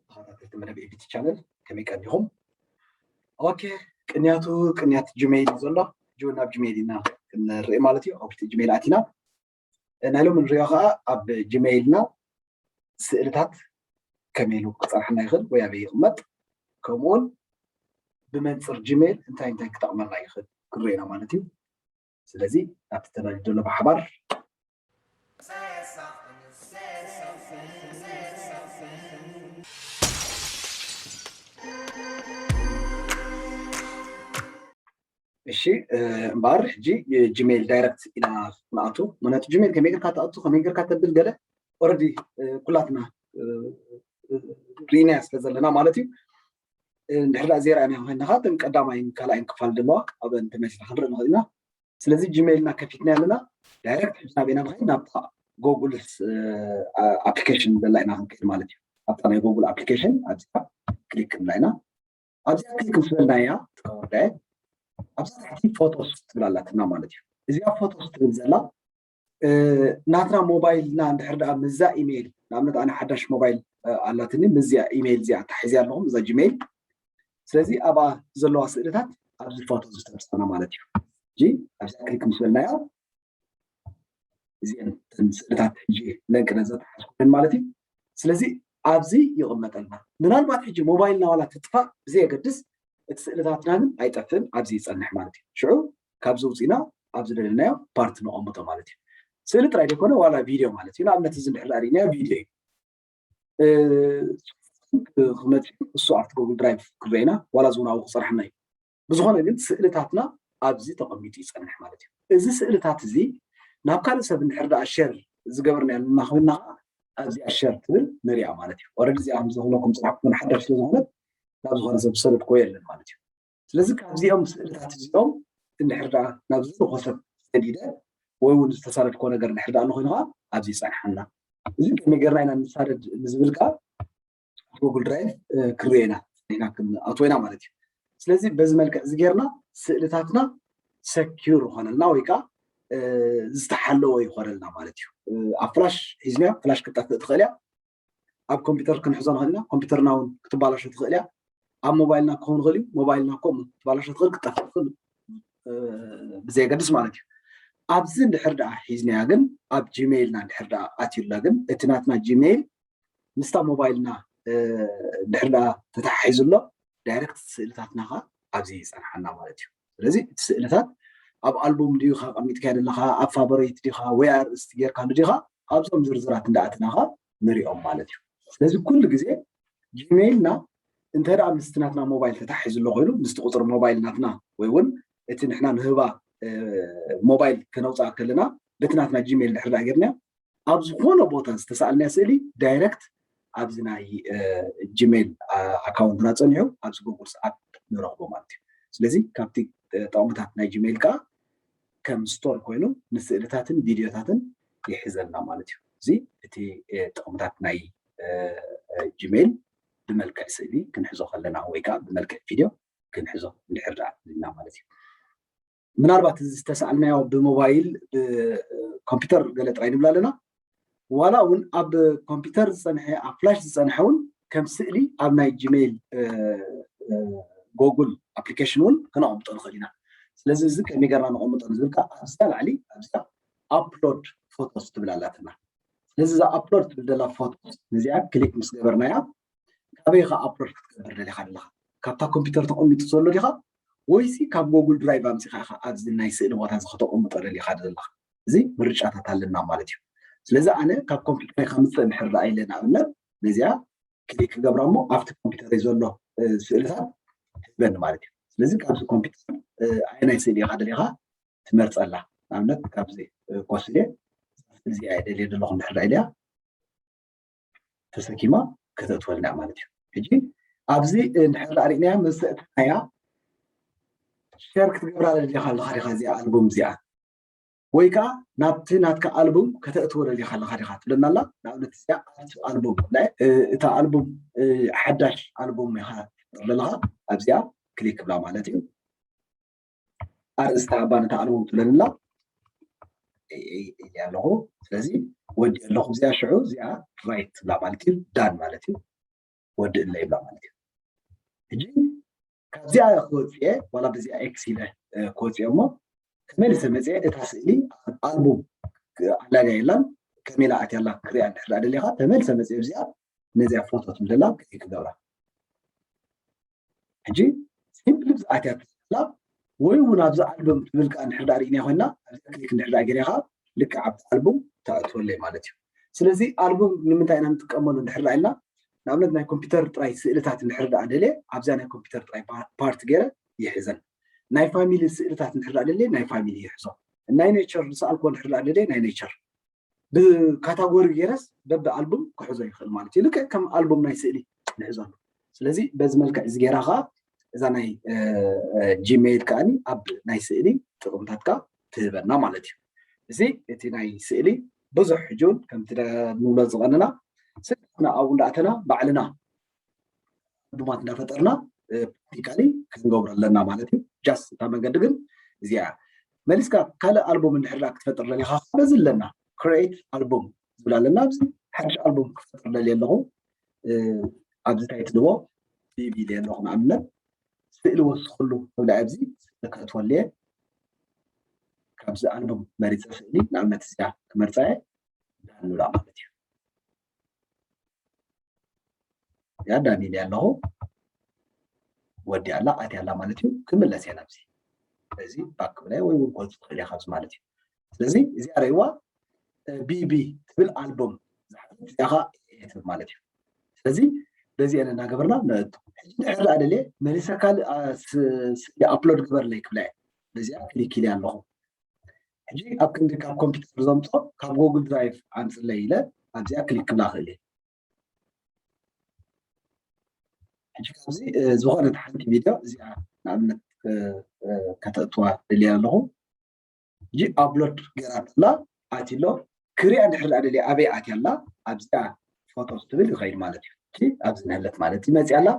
ተኸታተልቲ መደብ ኤቢቲ ቻነል ከመይ ቀኒኹም? ኦኬ፣ ቅንያቱ ቅንያት ጂሜይል እዩ ዘሎ። ሕጂ እውን ናብ ጂሜይል ኢና ክንርኢ ማለት እዩ። ኣብ ውሽጢ ጂሜይል ኣቲና፣ ናይ ሎሚ ንሪኦ ከዓ ኣብ ጂሜይልና ስእልታት ከመይ ኢሉ ክፀርሐና ይኽእል ወይ ኣበይ ይቕመጥ፣ ከምኡውን ብመንፅር ጂሜይል እንታይ እንታይ ክጠቕመና ይኽእል ክንርኢ ኢና ማለት እዩ። ስለዚ ኣብቲ ተዳልዩ ዘሎ ብሓባር እሺ እምበኣር ሕጂ ጂሜይል ዳይረክት ኢና ንኣቱ። ምክንያቱ ጂሜይል ከመይ ጌርካ ትኣቱ ከመይ ጌርካ ተብል ገለ ኦረዲ ኩላትና ርኢናያ ስለ ዘለና ማለት እዩ። እንድሕር ዳ ዘይረኣና ኮይንካ እተን ቀዳማይን ካልኣይን ክፋል ዘለዋ ኣብአን ተመሲና ክንርኢ ንኽእል ኢና። ስለዚ ጂሜይልና ከፊትና ኣለና። ዳይረክት ሕጂ ናበይና ንኸይድ? ናብታ ጎጉል ኣፕሊኬሽን ዘላ ኢና ክንከይድ ማለት እዩ። ኣብታ ናይ ጎጉል ኣፕሊኬሽን ኣብዚኣ ክሊክ ንብላ ኢና። ኣብዚኣ ክሊክ ምስ በልናያ ትከወርዳየ ኣብዛ ታሕቲ ፎቶስ ትብል ኣላትና ማለት እዩ። እዚኣ ፎቶስ ትብል ዘላ ናትና ሞባይልና እንድሕር ደኣ ምዛ ኢሜይል ንኣብነት ኣነ ሓዳሽ ሞባይል ኣላትኒ ምዚኣ ኢሜይል እዚኣ ታሒዚ ኣለኹም እዛ ጂሜይል። ስለዚ ኣብኣ ዘለዋ ስእልታት ኣብዚ ፎቶ ዝተምሳና ማለት እዩ። ሕጂ ኣብዚኣ ክሊክ ምስ በልናያ እዚአን ስእልታት ሕጂ ነንቅነ ዘተሓዝኩን ማለት እዩ። ስለዚ ኣብዚ ይቕመጠልና። ምናልባት ሕጂ ሞባይልና ዋላ ትጥፋእ ብዘየገድስ እቲ ስእልታትና ግን ኣይጠፍእን ኣብዚ ይፀንሕ ማለት እዩ። ሽዑ ካብዚ ውፅኢና ኣብ ዝደለናዮ ፓርት ነቐምጦ ማለት እዩ። ስእሊ ጥራይ ዘይኮነ ዋላ ቪድዮ ማለት እዩ። ንኣብነት እዚ እንድሕር ሪእናዮ ቪድዮ እዩ። ክመፅእ እሱ ኣብቲ ጎግል ድራይቭ ክረአና ዋላ ዝውናዊ ክፀርሐና እዩ። ብዝኾነ ግን ስእልታትና ኣብዚ ተቐሚጡ ይፀንሕ ማለት እዩ። እዚ ስእልታት እዚ ናብ ካልእ ሰብ እንድሕር ደኣ ሸር ዝገበርናዮ እናኾንና ከዓ ኣብዚኣ ሸር ትብል ንሪኣ ማለት እዩ። ኦረዲ እዚኣ ከም ዝብለኩም ፅናሕኩም ሓዳሽ ስለዝኾነት ናብ ዝኾነ ሰብ ዝሰደድኮ የለን ማለት እዩ። ስለዚ ካብዚኦም ስእልታት እዚኦም እንድሕር ደኣ ናብ ዝልኮ ሰብ ሰዲደ ወይ እውን ዝተሳደድኮ ነገር እንድሕር ደኣ ኣሎ ኮይኑ ከዓ ኣብዚ ይፀንሓና። እዚ ከመይ ጌርና ኢና ንሳደድ ንዝብል ከዓ ጉግል ድራይቭ ክርኤና ኢና ክንኣትወ ኢና ማለት እዩ። ስለዚ በዚ መልክዕ እዚ ጌርና ስእልታትና ሰኪር ይኾነልና ወይ ከዓ ዝተሓለወ ይኾነልና ማለት እዩ። ኣብ ፍላሽ ሒዝናዮ ፍላሽ ክትጠፍእ ትኽእል እያ። ኣብ ኮምፒውተር ክንሕዞ ንኽእል ኢና። ኮምፒውተርና እውን ክትባላሾ ትኽእል እያ። ኣብ ሞባይልና ክኸውን ይኽእል እዩ። ሞባይልና ከምኡ ክትባላሾ ትኽእል ክትጠፍእ ትኽእል ብዘየገድስ ማለት እዩ። ኣብዚ እንድሕር ደኣ ሒዝናያ ግን ኣብ ጂሜይልና እንድሕር ደኣ ኣትዩላ ግን እቲ ናትና ጂሜይል ምስታ ሞባይልና ድሕር ደኣ ተተሓሒዙ ኣሎ ዳይረክት ስእልታትና ከዓ ኣብዚ ይፀንሓና ማለት እዩ። ስለዚ እቲ ስእልታት ኣብ ኣልቡም ድዩ ከቐሚጥካዮ ዘለኻ ኣብ ፋቨሬት ዲኻ ወይ ኣርእስቲ ጌርካሉ ዲኻ ኣብዞም ዝርዝራት እንዳኣትና ከዓ ንሪኦም ማለት እዩ። ስለዚ ኩሉ ግዜ ጂሜይልና እንተ ደኣ ምስቲ ናትና ሞባይል ተታሒዙ ኣሎ ኮይኑ ምስቲ ቁፅሪ ሞባይል ናትና ወይ እውን እቲ ንሕና ንህባ ሞባይል ከነውፅኣ ከለና በቲ ናትና ጂሜይል ድሕር ደኣ ጌርና ኣብ ዝኾነ ቦታ ዝተሰኣልናዮ ስእሊ ዳይረክት ኣብዚ ናይ ጂሜይል ኣካውንትና ፀኒሑ ኣብዚ ጎጉል ሰዓት ንረኽቦ ማለት እዩ። ስለዚ ካብቲ ጥቕምታት ናይ ጂሜይል ከዓ ከም ስቶር ኮይኑ ንስእልታትን ቪድዮታትን ይሕዘልና ማለት እዩ። እዚ እቲ ጥቕምታት ናይ ጂሜይል ብመልክዕ ስእሊ ክንሕዞ ከለና ወይ ከዓ ብመልክዕ ቪድዮ ክንሕዞ እንድሕር ደኣ ኢልና ማለት እዩ። ምናልባት እዚ ዝተሰኣልናዮ ብሞባይል ብኮምፒውተር ገለ ጥራይ ንብል ኣለና። ዋላ እውን ኣብ ኮምፒውተር ዝፀንሐ ኣብ ፍላሽ ዝፀንሐ እውን ከም ስእሊ ኣብ ናይ ጂሜይል ጎጉል ኣፕሊኬሽን እውን ክነቐምጦ ንኽእል ኢና። ስለዚ እዚ ከመይ ጌርና ነቐምጦ ንዝብል ከዓ ኣብዛ ላዕሊ ኣብዚኣ ኣፕሎድ ፎቶስ ትብል ኣላትና። ስለዚ እዛ ኣፕሎድ ትብል ዘላ ፎቶስ ነዚኣ ክሊክ ምስ ገበርናያ ካበይ ኢኻ ኣፕሎድ ክትገብር ደሊኻ ዘለኻ? ካብታ ኮምፒውተር ተቐሚጡ ዘሎ ዲኻ ወይሲ ካብ ጎጉል ድራይቭ ኣምፂኻ ኢኻ ኣብዚ ናይ ስእሊ ቦታ እዚ ከተቐምጦ ደሊኻ ዘለኻ? እዚ ምርጫታት ኣለና ማለት እዩ። ስለዚ ኣነ ካብ ኮምፒውተር ከምፅእ እንድሕር ደኣ ኢለ ንኣብነት ነዚኣ ክሊክ ክገብራ እሞ ኣብቲ ኮምፒውተር ዘሎ ስእልታት ህበኒ ማለት እዩ። ስለዚ ካብዚ ኮምፒውተር ኣየናይ ስእሊ ኢኻ ደሊኻ ትመርፀላ? ንኣብነት ካብዚ ኮስሌ እዚኣ እየ ደልየ ዘለኹ እንድሕር ኢልያ ተሰኪማ ከተእትወልና ማለት እዩ። ሕጂ ኣብዚ እንድሕር ሪእናያ መሰእትናያ ሸር ክትገብራ ደሊኻ ኣለኻ ዲኻ እዚኣ ኣልቡም እዚኣ ወይ ከዓ ናብቲ ናትካ ኣልቡም ከተእትወ ደሊኻ ኣለኻ ዲኻ ትብለና ኣላ። ንኣብነት እዚኣ ኣርት ኣልቡም እታ ኣልቡም ሓዳሽ ኣልቡም ኢኻ ዘለኻ ኣብዚኣ ክሊክ ብላ ማለት እዩ። ኣርእስታ እባ ነታ ኣልቡም ትብለንላ እያ ኣለኹ። ስለዚ ወዲ ኣለኹ እዚኣ ሽዑ እዚኣ ራይት ትብላ ማለት እዩ፣ ዳን ማለት እዩ። ወዲ እለ ይብላ ማለት እዩ። ሕጂ ካብዚኣ ክወፅየ ዋላ በዚኣ ኤክስ ኢለ ክወፅየ እሞ ተመልሰ መፅየ እታ ስእሊ ኣልቡም ኣላጋ የላን ከሜላ ኣትያላ ክሪኣ እንድሕር ደሊኻ ተመልሰ መፅየ እዚኣ ነዚኣ ፎቶ ትብለላ ክገብራ ሕጂ ሲምፕሊ ብዝኣትያ ትላ ወይ እውን ኣብዚ ኣልበም ትብል ከዓ እንድሕር ዳኣ ርኢና ኮይና ኣብዚ ክሊክ እንድሕር ዳኣ ገይርካ ልክዕ ኣብቲ ኣልቡም ተእትወለይ ማለት እዩ። ስለዚ ኣልቡም ንምንታይ ኢና ንጥቀመሉ እንድሕር ዳኣ ኢልና ንኣብነት ናይ ኮምፒውተር ጥራይ ስእልታት እንድሕር ዳኣ ደልየ ኣብዚኣ ናይ ኮምፒውተር ጥራይ ፓርት ገይረ ይሕዘን። ናይ ፋሚሊ ስእልታት እንድሕር ዳኣ ደልየ ናይ ፋሚሊ ይሕዞ። ናይ ኔቸር ዝሰኣልክዎ እንድሕር ዳኣ ደልየ ናይ ኔቸር ብካታጎሪ ገይረስ በቢ ኣልቡም ክሕዞ ይኽእል ማለት እዩ። ልክዕ ከም ኣልቡም ናይ ስእሊ ንሕዘሉ። ስለዚ በዚ መልክዕ እዚ ገይራ ከዓ እዛ ናይ ጂሜይል ከዓኒ ኣብ ናይ ስእሊ ጥቕምታትካ ትህበና ማለት እዩ። እዚ እቲ ናይ ስእሊ ብዙሕ ሕጂ እውን ከምቲ ንብሎ ዝቐንና ስልክና ኣብኡ እንዳእተና ባዕልና ኣልቡማት እንዳፈጠርና ፕራክቲካሊ ክንገብሮ ኣለና ማለት እዩ። ጃስት እታ መንገዲ ግን እዚኣ መሊስካ ካልእ ኣልቡም እንድሕር ክትፈጥር ደሊኻ በዚ ኣለና ክሬት ኣልቡም ዝብል ኣለና። ኣብዚ ሓድሽ ኣልቡም ክፈጥር ደልየ ኣለኹ። ኣብዚ እንታይ ትልዎ ቢቢ ኢለ ኣለኹ ንኣብነት ስእሊ ወስኽሉ ክብላ ኣብዚ ስእሊ ከእትወሉ እየ። ካብዚ ኣልቡም መሪፀ ስእሊ ንኣብነት እዚኣ ክመርፃ እየ ዳን ንብላ ማለት እዩ። ያ ዳን ኢለ ኣለኹ ወዲ ኣላ ኣትያ ኣላ ማለት እዩ። ክምለስ እየ ናብዚ ስለዚ ባክ ክብላ ወይ እውን ክወፅእ ትኽእል እየ ካብዚ ማለት እዩ። ስለዚ እዚኣ ርእይዋ ቢቢ ትብል ኣልቡም ዝሓዘት እዚኣ ከዓ ኤ ትብል ማለት እዩ። ስለዚ በዚአን እናገበርና ነእቱ ሕጂ ድሕር ደኣ ደልየ መሊሰ ካልእ ስእሊ ኣፕሎድ ግበርለይ ክብላ እየ። በዚኣ ክሊክ ኢለ ኣለኹ። ሕጂ ኣብ ክንዲ ካብ ኮምፒውተር ዘምፆ ካብ ጉግል ድራይቭ ኣምፅለይ ኢለ ኣብዚኣ ክሊክ ክብላ ክእል እየ። ሕጂ ካብዚ ዝኾነት ሓንቲ ቪድዮ እዚኣ ንኣብነት ከተእትዋ ደልየ ኣለኹ። ሕጂ ኣፕሎድ ገይራ ተላ ኣትሎ ክሪኣ እንድሕር ደኣ ደልየ ኣበይ ኣትያ ኣላ ኣብዚኣ ፎቶስ ትብል ይኸይድ ማለት እዩ። ኣብዚ ንህለት ማለት እዩ መፅያ ኣላ።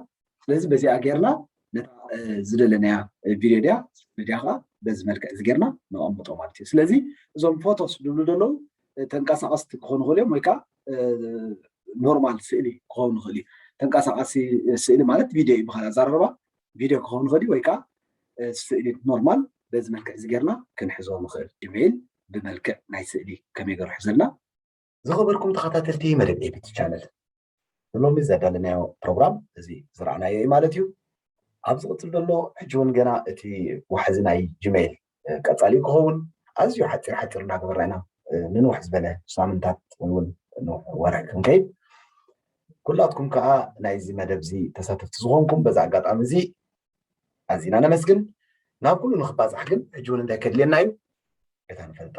ስለዚ በዚኣ ጌርና ነታ ዝደለናያ ቪድዮ ድያ ስእሊ ድያ ከዓ በዚ መልክዕ እዚ ጌርና ነቐምጦ ማለት እዩ። ስለዚ እዞም ፎቶስ ዝብሉ ዘለዉ ተንቀሳቐስቲ ክኾኑ ይኽእሉ እዮም ወይ ከዓ ኖርማል ስእሊ ክኸውን ይኽእል እዩ። ተንቀሳቐሲ ስእሊ ማለት ቪድዮ እዩ ብኻልእ ኣዘራርባ ቪድዮ ክኸውን ይኽእል እዩ ወይ ከዓ ስእሊ ኖርማል በዚ መልክዕ እዚ ጌርና ክንሕዞ ንኽእል። ጂሜይል ብመልክዕ ናይ ስእሊ ከመይ ገይሩ ሕዘልና። ዝኸበርኩም ተኸታተልቲ መደብ ኤቢቲ ቻነል ንሎሚ ዘዳለናዮ ፕሮግራም እዚ ዝረኣናዮ እዩ ማለት እዩ። ኣብ ዝቕፅል ዘሎ ሕጂ እውን ገና እቲ ዋሕዚ ናይ ጂሜይል ቀፃሊ ክኸውን ኣዝዩ ሓፂር ሓፂር እናገበርና ኢና ንንውሕ ዝበለ ሳምንታት እውን ወርሒ ክንከይድ ኩላትኩም ከዓ ናይዚ መደብ እዚ ተሳተፍቲ ዝኾንኩም በዚ ኣጋጣሚ እዚ ኣዚና ነመስግን። ናብ ኩሉ ንክባፃሕ ግን ሕጂ እውን እንታይ ከድልየና እዩ? እታ ንፈልጣ